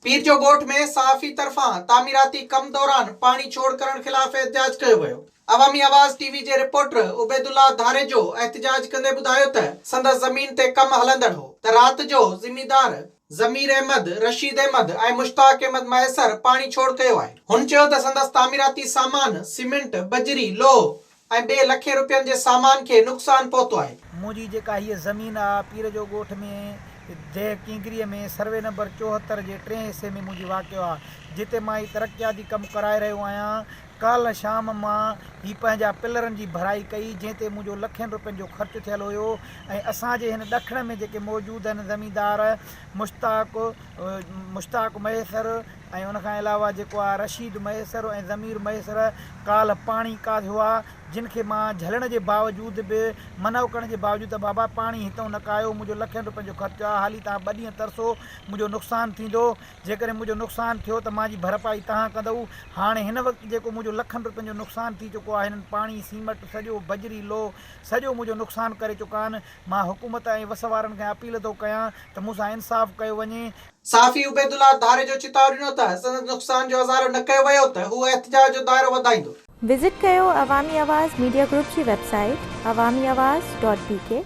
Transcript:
پير جو ڳوٺ ۾ صحافي طرفان تعميراتي ڪم دوران پاڻي ڇوڙ ڪرڻ خلاف احتجاج ڪيو ويو. عوامي آواز ٽي وي جي رپورٽر عبيدالله ڌاريجو احتجاج ڪندي ٻڌايو ته سندس زمين تي ڪم هلندڙ هو ته رات جو زميندار ضمير احمد، رشيد احمد ۽ مشتاق احمد مهيسر پاڻي ڇوڙ ڪيو آهي. هن چيو ته سندس تعميراتي سامان سيمينٽ، بجري، لوهه ۽ ٻئي لکين روپين جي سامان کي نقصان پهتو آهي. منهنجي جيڪا هيء زمين آ، پير جو ڳوٺ ۾ ديهه ڪينگريء ۾ سروي نمبر 74 جي ٽئين حصي ۾ منهنجي واقع آ، جتي مان هي ترقياتي ڪم ڪرائي رهيو آهيان. ڪالهه شام مان هي پنهنجا پلرن جي ڀرائي ڪئي، جنهن تي منهنجو لکين روپين جو خرچ ٿيل هيو ۽ اسان جي هن ڏکڻ ۾ جيڪي موجود آهن زميندار مشتاق مشتاق مهيسر ۽ ان کان علاوه جيڪو آ رشيد مهيسر ۽ ضمير مهيسر ڪالهه پاڻي ڪاهيو آ جن کي مان جهلڻ جي باوجود به منع ڪرڻ جي باوجود ته بابا پاڻي هتئون نه ڪاهيو منهنجو لکين روپين جو خرچ آ حالي توهان ٻه ڏينهن ترسو منهنجو نقصان ٿيندو جيڪڏهن منهنجو نقصان ٿيو ته مان جي ڀرپائي توهان ڪندؤ هاڻي هن وقت جيڪو منهنجو لکن روپين جو نقصان ٿي چڪو آ هنن پاڻي سيمٽ سڄو بجري لوهه سڄو منهنجو نقصان ڪري چڪا آهن مان حڪومت ۽ وس وارن کي اپيل ٿو ڪيان ته مون سان انصاف ڪيو وڃي. صحافي عبيدالله ڌاريجو چتاء ڏنو ته سندس نقصان جو ازالو نه ڪيو ويو ته هو احتجاج جو دائرو وڌائيندو. وزٽ ڪيو عوامي آواز ميڊيا گروپ جي website Awami Awaz dot B K.